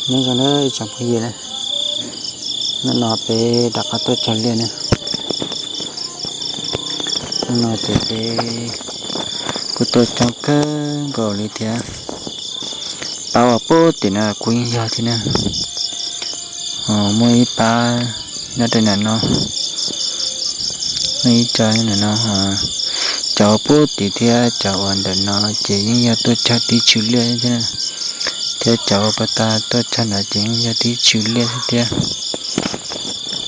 Nyob zoo nawb ib tsoom phooj ywg na, hnub no peb rov qab tuaj cog liaj na. Hnub no ces peb kuj tuaj coob kawg nkaus li thiab. Pab uas puag tim no kuj yeej yog thiab na. Muaj ib pab nyob rau ntawm no, muaj ib co nyob ntawm no, cov uas puag tim thiab cov uas ntawm no ces yeej yog tuaj cog tib tshwm liaj thiab na. Thiab cov uas puag ta tuaj cog ntawd ces yeej yog tib tshwm liaj thiab.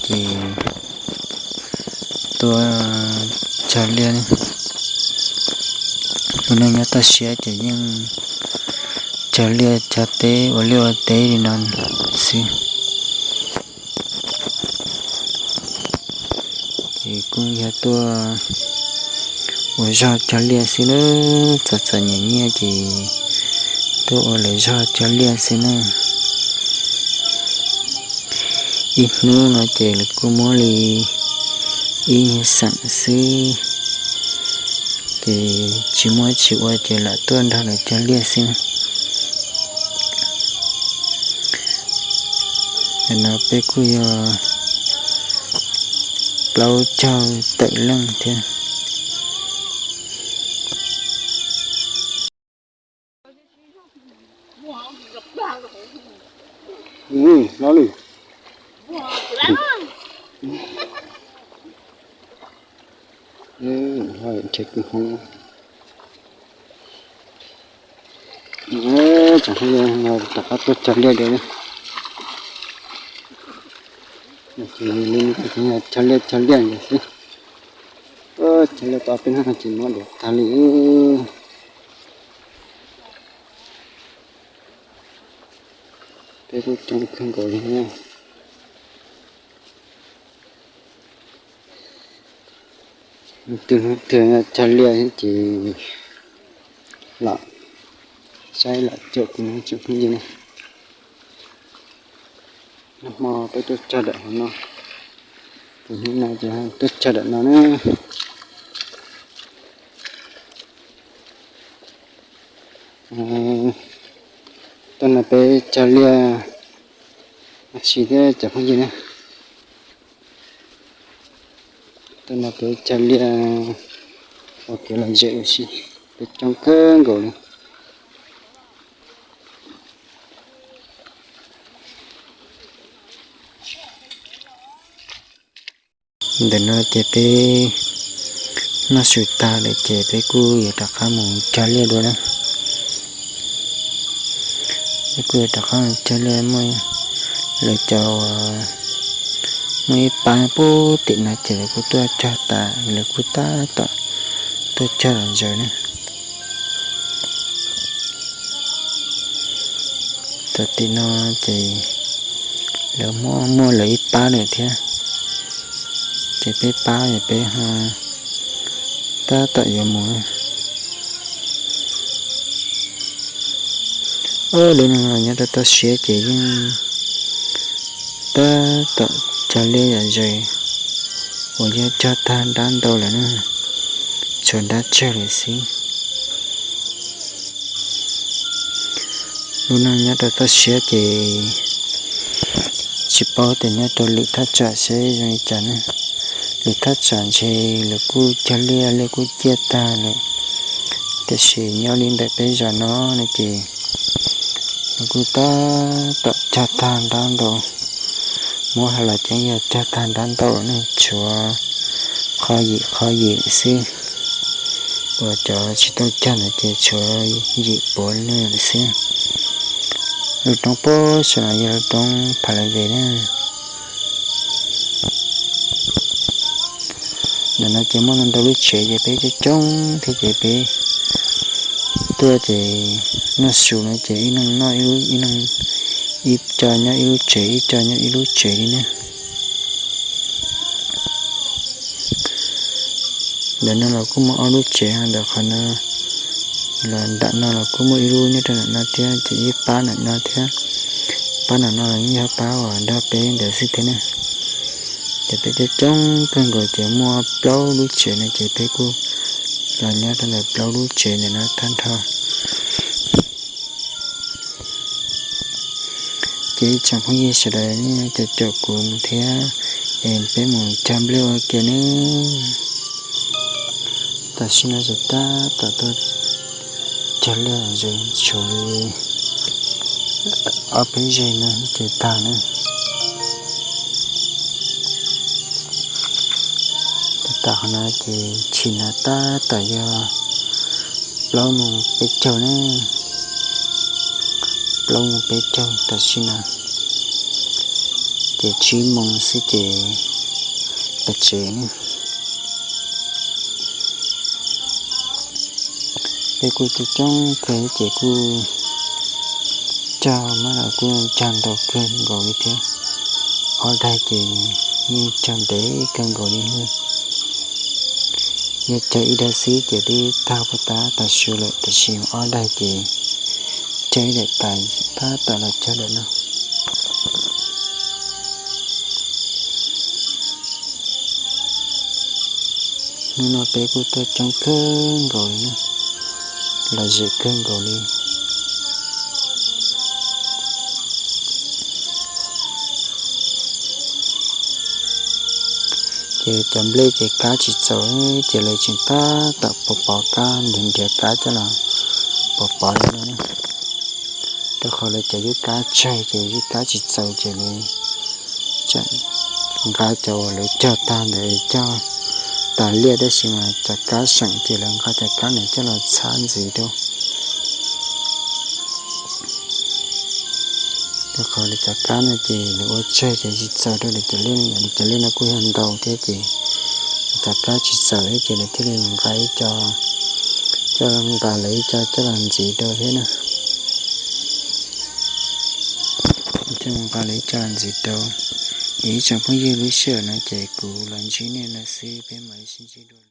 Ces tuaj cog liaj, lub neej nyob toj siab ces yeej cog liaj cog teb ua liaj ua teb li no xwb. Ces kuj yog tuaj ua zog cog liaj xwb na, txom txom nyem nyiaj ces tuaj ua lawv zog cog liaj xwb na. Ib hnub no ces lawv kuj muab li ib nyuag xeem xwb, ces tsis muaj tsis ua ces lam tuaj nrog lawv cog liaj xwb na. Ntawm no peb kuj yog plaub caug tawm leej thiab. Los li, nrhiav kwj hoob. Tsoom phooj ywg, rov qab tuaj cog liaj dua na. Cog liaj cog liaj ntawd xwb. Cog liaj tau peb hnub no ces mob duav tag li. Peb kuj coob kawg nkaus li. Tus hnub twg cog liaj ces lam saib lam caum kuv tsoom phooj ywg na. Nag hmo peb tuaj cog dawm hauv no, tus hnub no ces tuaj cog dawm no na. Tuaj no peb cog liaj ua si thiab cov phooj ywg na. Tuaj no peb cog liaj ua kev lom zem ua si, peb coob kawg nkaus li. Ntawm no ces peb noj su tag lawm ces peb kuj yuav rov qab mus cog liaj dua na. Peb kuj yuav rov qab mus cog liaj, muaj lawv cov, muaj ib pab puag tim no ces lawv kuj tuaj cog tas, lawv kuj tab tom tuaj cog los ntsaws na. Tam tim no ces lawv muaj, muaj lawv ib pab lawm thiab, ces peb pab es peb ho tab tom yuav mus. Ob lub neej los nyob rau toj siab ces yeej tab tom cog liaj yam zes uas yog cog tag nrab ntau lawm na, tshuav nrab tsawg lawm xwb. Lub neej nyob rau toj siab ces tsis paub tias nyob rau lwm thaj tsam seb zoo li cas ne. Lwm thaj tsam ntshe lawv kuj cog liaj, liaj kuj ciaj tag lawm, tiam sis nyob li ntawm peb zos no no ces lawv kuj tab tom cog tag nrab ntau. Muab hais los ces yog cog tag nrab ntau ne, tshuav qho yim qho yim xwb, uas cov tsis tau cog ntawd ces tshuav yim puav leej xwb. Lub roob puag saum no yog lub roob Pha La Ve na. Ntawm no ces muaj ntau lub tsev ces peb coob coob thiab ces peb tuaj ces noj su no ces ib leeg noj ib lub, ib leeg, ib co nyob ib lub tsev, ib co nyob ib lub tsev li na. Ntawm no los kuj muaj ob lub tsev, ntawm qhov no los nram no los kuj muaj ib lub nyob rau nram no thiab, ces ib pab nram no thiab. Pab nram no los yeej yog pab uas nrog peb ntawd xwb thiab ne. Ces peb coob coob kawg nkaus ces muaj plaub lub tsev no ces peb kuj los nyob rau ntawm plaub lub tsev ntawm no tag nrho. Ib tsoom phooj ywg sawv daws nej caum caum kuv thiab es peb mus cog nplej ua ke nawb. Tam sim no ces tab tom tuaj cog nplej, tshuav li ob peb zeg no ces tag na. Tab tom qhov no ces chim no tab tom yog plaub moos peb caug na, plaub moos peb caug tam sim no ces tsib moos xwb ces pem tsev na. Peb kuj coob coob kawg ces kuj cog mab los kuj cog ntau kawg nkaus li thiab. Ob daig ces yeej cog ntev kawg nkaus li. Yog cog ib daim xwb ces twb tag puas tab tas su lawm, tab sis ob daig ces cog ib daim tas tab tom los cog daim no. Hnub no peb kuj tuaj coob kawg nkaus li na, lom zem kawg nkaus li. Ces cov nplej ces kab tsis txaus ces lawv tseem tab tom pov pov kab, nrhiav nrhiav kab coj los pov pov li no. Rau qhov lawv cov yub kab tsawg ces yub kab tsis txaus ces lawv tseem nqa cov uas lawv cog tag ntawd coj tas liaj, tab sis mas cov kab seem ces lawv nqa cov kab ntawd coj los txhab ntxiv rau. Rau qhov lawv cov kab no ces lawv ua tsawg ces tsis txaus rau lawv cov liaj no, lawv cov liaj no kuj yog ntau thiab ces cov kab tsis txaus thiab ces lawv thiaj li nqa ib co, coj nqa lawv ib co coj los ntxiv rau thiab na. Coj nqa lawv ib co los ntxiv rau. Ces ib tsoom phooj ywg, lub sij hawm no ces kuv los ntsib nej no xwb, peb mam li sib ntsib dua.